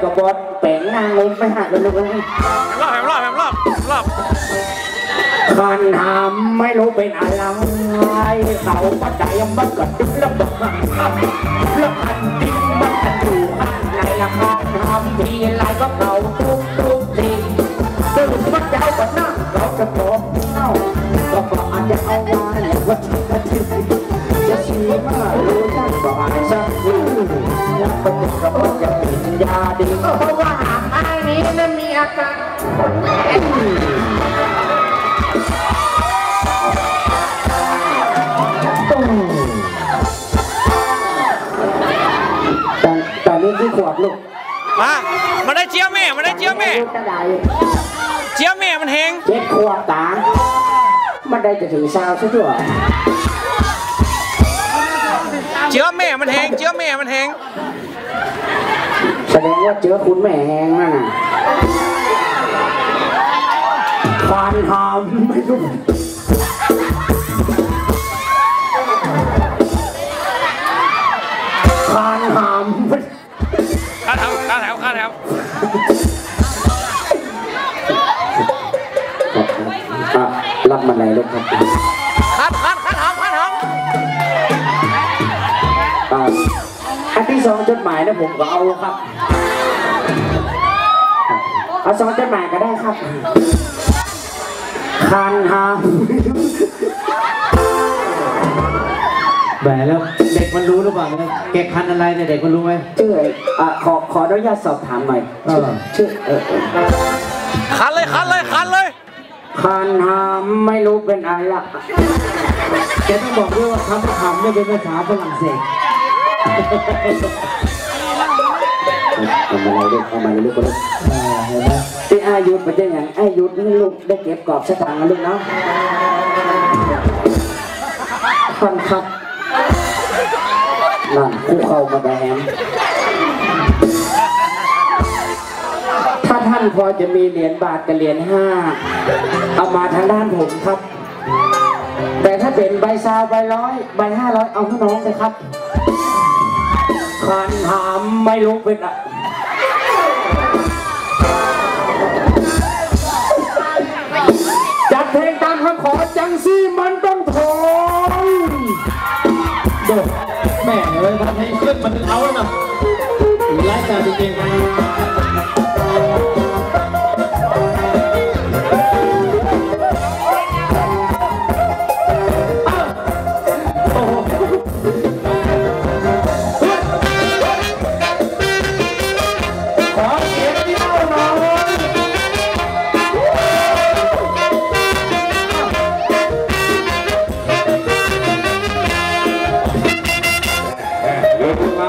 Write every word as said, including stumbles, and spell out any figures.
ก็บอดแป๋งหน้าเงินไปหากันลูกเอ้ย แหมรอบ แหมรอบ แหมรอบ แหมรอบ คันหำไม่รู้เป๋นอะหยัง เขาบ่ได้มันก็ดึงแล้วบ่หัก แล้วคันดึงมันก็อยู่ข้างในละ คันหำทีไรก็เข้าทุกทุกที ตื่นมาเจ๊าก็นั่ง เขาจะบอกเอ้า ก็บอกอาจจะเอาไว้ว่าจะชิม จะชิมมารู้จักบ่อายสักที แล้วก็จะบอกจะกินยาดี เพราะว่าหำอ้ายนี้มันมีอาการ ต๋อน ต๋อนนี้กี่ขวบลูก มา มาได้เจียวแม่ มาได้เจียวแม่ อายุเต้าใด เจียวแม่มันแหง เจ็ดขวบต๋า มันได้จะเถิงซาวซะตั๊ว เจียวแม่มันแหง เจียวแม่มันแหง แสดงว่าเจื้อคุณแม่แหงนั่นน่ะ คันหำไม่รู้ คันหำ เข้าแถว เข้าแถว เข้าแถว อ่ะ รับมาไหนลูกครับ คัน คัน คันหำ คันหำ อ่ะ อันตี้สองจดหมายนะผมก็เอาครับ เอาสองจดหมายก็ได้ครับ คันหำ แหม แล้วเด็กมันรู้หรือเปล่าเนี่ย แกคันอะไรเนี่ย เด็กมันรู้ไหม ชื่อ อ่ะ ขอ ขออนุญาตสอบถามหน่อย เออ ชื่อ เออ เออ คันเลย คันเลย คันเลย คันหำไม่รู้เป๋นอะไร แกต้องบอกด้วยว่าคำว่าหำเนี่ยเป๋นภาษาฝรั่งเศส เอามาเลยลูก เอามาเลยลูก เออ เห็นไหม ตี้อ้ายหยุดไปได้หยัง อ้ายหยุดนี่ลูกได้เก็บกอบสตางค์นะลูกเนาะ คันครับ นั่น คุกเข่ามาแดง ถ้าท่านพอจะมีเหรียญบาทกับเหรียญห้า เอามาทางด้านผมครับ แต่ถ้าเป๋นใบซาว ใบร้อย ใบห้าร้อย เอาหื้อน้องไปครับ คันหำไม่รู้เป๋นอะ จัดเพลงต๋ามคำขอ จังซี้มันต้องทน โดด แหม เอ้ย ทำให้ขึ้นมาถึงเอาแล้วนะ ร้ายกาจจริงๆ โอ้โห ขอเสียงที่เล่าหน่อย เดี๋ยวคุณมา